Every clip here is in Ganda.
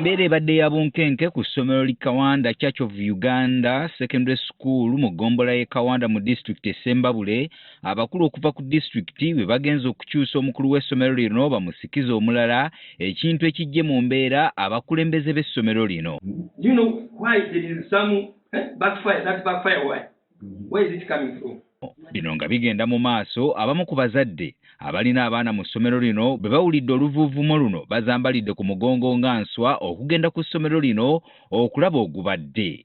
Embeera ebadde ya bunkenke ku ssomero li Kawanda Church of Uganda Secondary School mu ggombolola y'e Kawanda mu disitulikiti e Ssembabule, abakulu okuva ku disitulikiti bwe bagenze okukyusa omukulu w'essomero lino bamusikize omulala, ekintu ekiggye mu mbeera abakulembeze b'essomero lino. Do you know why there is some backfire, that backfire why? Where is it coming from? Bino nga bigenda mu maaso, abamu ku bazadde abalina abaana mu ssomero lino bwe bawulidde oluvuuvumo luno bazambalidde ku mugongo nga nswa okugenda ku ssomero lino okulaba ogubadde.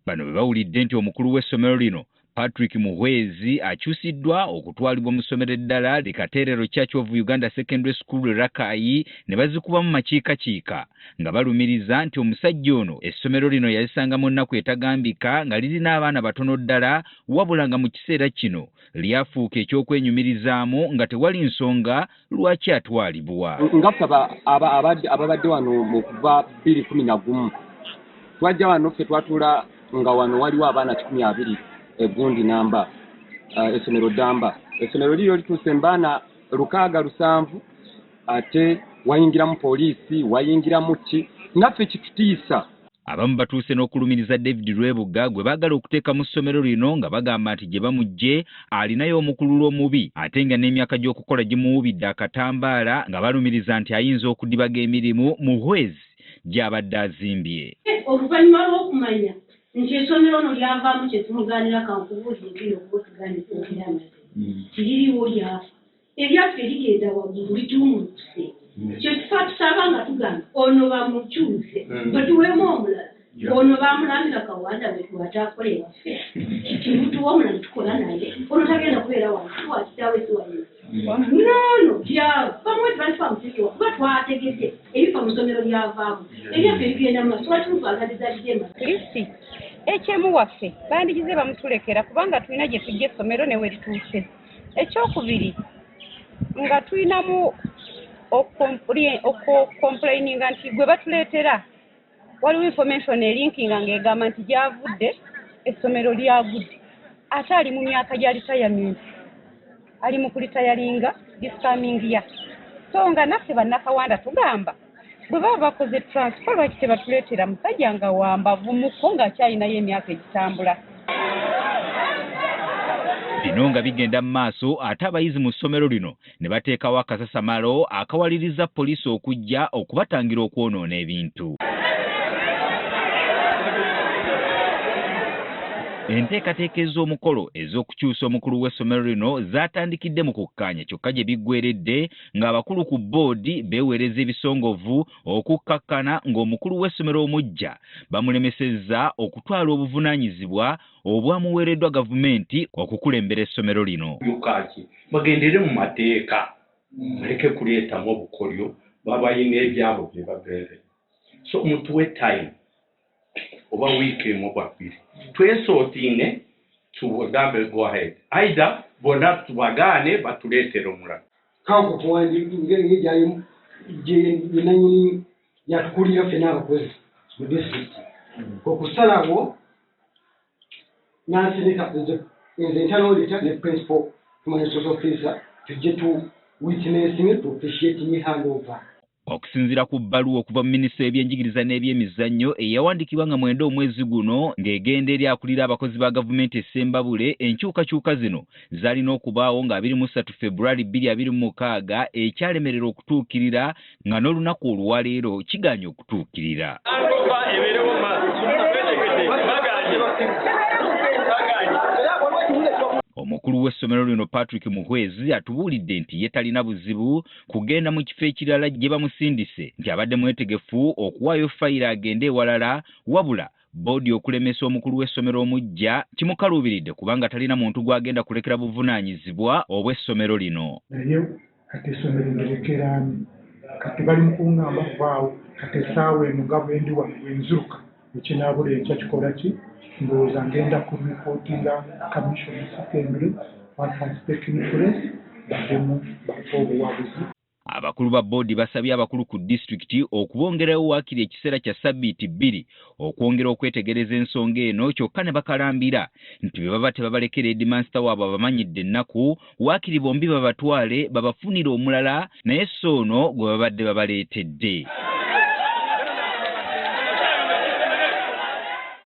Bano bwe bawulidde nti omukulu w'essomero lino Patrick Muhwezi akyusiddwa okutwalibwa mu ssomero eddala li Katerero Church of Uganda Secondary School Rakai ne bazikubamu makiikakiika nga balumiriza nti omusajja ono essomero lino yalisanga mu nnaku etagambika nga lirina abaana batono ddala, wabula nga mu kiseera kino lyafuuka ekyokwenyumirizaamu nga tewali nsonga lwaki atwalibwa. Nga ffe ababadde wano mu kuva 2011 twajja wano ffe twatuula nga wano waliwo abaana 120 egundi namba essomero ddamba. Essomero liryo lituuse mbaana 670 ate wayingiramu poliisi, wayingiramu ki, naffe kitutiisa. Abamu batuuse n'okulumiriza David Lwebuga gwe baagala okuteeka mu ssomero lino nga bagamba nti gye bamuggye alinayo omukululo omubi ate nga n'emyaka gy'okukola gimuwubidde akatambaala nga balumiriza nti ayinza okudibaga emirimu Muhwezi gy'abadde azimbye. Oluvannyuma lw'okumanya nti essomero ono lyavaamu kye tumugaanira kankubuulire kino okuba otugaanira okwogera amazima tiririwo lyafa eryaffe ligenda waggulu lituumulukuse. Kye tufa tusaba nga tugamba ono bamukyuse batuweemu omulala, ono bamulambika Kawanda bwe twatakola ewaffe kimutuwa omulala tukola naye ono tagenda kubeera wano tuwa kitaawe si wanyina noono bamuwe transfer mutekewa kuba twategedde ebifa mu ssomero lyavaamu ebyaffe bigenda mu maaso lwaki mutwagalizadde Lisi ekyemu waffe bandigize bamutulekera kubanga tulina gye tujja essomero ne we lituuse. Ekyokubiri nga tulinamu okukomplaininga nti gwe batuleetera waliwo information elinkinga ng'egamba nti gy'avudde essomero lyagudde ate ali mu myaka gya retirement, ali mu kulitayalinga this coming year. So nga naffe bannakawanda tugamba bwe baba bakoze transfer lwaki tebatuleetera musajja nga wambavumuko ng'akyalinayo emyaka egitambula. Bino nga bigenda mu maaso ate abayizi mu ssomero lino ne bateekawo akasasamalo akawaliriza poliisi okujja okubatangira okwonoona ebintu. Enteekateeka ez'omukolo ez'okukyusa omukulu w'essomero lino zaatandikidde mu kukkaanya kyokka gye biggweredde ng'abakulu ku bboodi beeweereza ebisongovu okukkakkana ng'omukulu w'essomero omuggya bamulemesezza okutwala obuvunaanyizibwa obwamuweereddwa gavumenti okukulembera essomero lino. Yukaki bagendere mu mateeka baleke kuleetamu obukolyo babayina ebyabo bye babeere. So mutuwe time oba wiiki emu oba bbiri twesootiine tubagambe go ahead, either bonna tubagaane batuleetere omulala. Kanko kuwandiika ng'egyali gye nanyini yatukulira ffenna abakozi mu disitulikiti okusalawo n'ansindika nze internal auditor ne principal human resource officer tujje tu witnessing tu officiating handover. Okusinziira ku bbaluwa okuva mu minisitule y'ebyenjigiriza n'ebyemizannyo eyawandiikibwa nga 9 omwezi guno ng'egenda eri akulira abakozi ba gavumenti e Ssembabule, enkyukakyuka zino zaalina okubaawo nga 23 February 2026 ekyalemerera okutuukirira nga n'olunaku olwaleero kigaanye okutuukirira. Omukulu w'essomero lino Patrick Muhwezi atubuulidde nti ye talina buzibu kugenda mu kifo ekirala gye bamusindise, nti abadde mwetegefu okuwaayo fayiro agende ewalala, wabula bboodi okulemesa omukulu w'essomero omuggya kimukaluubiridde kubanga talina muntu gw'agenda kulekera buvunaanyizibwa obw'essomero lino. Naye kati essomero ndirekeraani kati bali mu kuŋŋamba kubaawo kati essaawa eno nga bwe ndi wano bwe nziruka ekinaabula enkya kikola ki, ndowooza ngenda ku reportinga commission secondary what has taken place baddemu bape obuwabuzi. Abakulu ba bboodi basabye abakulu ku disitulikiti okubongerayo waakiri ekiseera kya ssabbiiti bbiri okwongera okwetegereza ensonga eno kyokka ne bakalambira nti bwe baba tebabalekera heedimansita waabwe abamanyidde ennaku waakiri bombi babatwale babafunire omulala naye sso ono gwe babadde babaleetedde.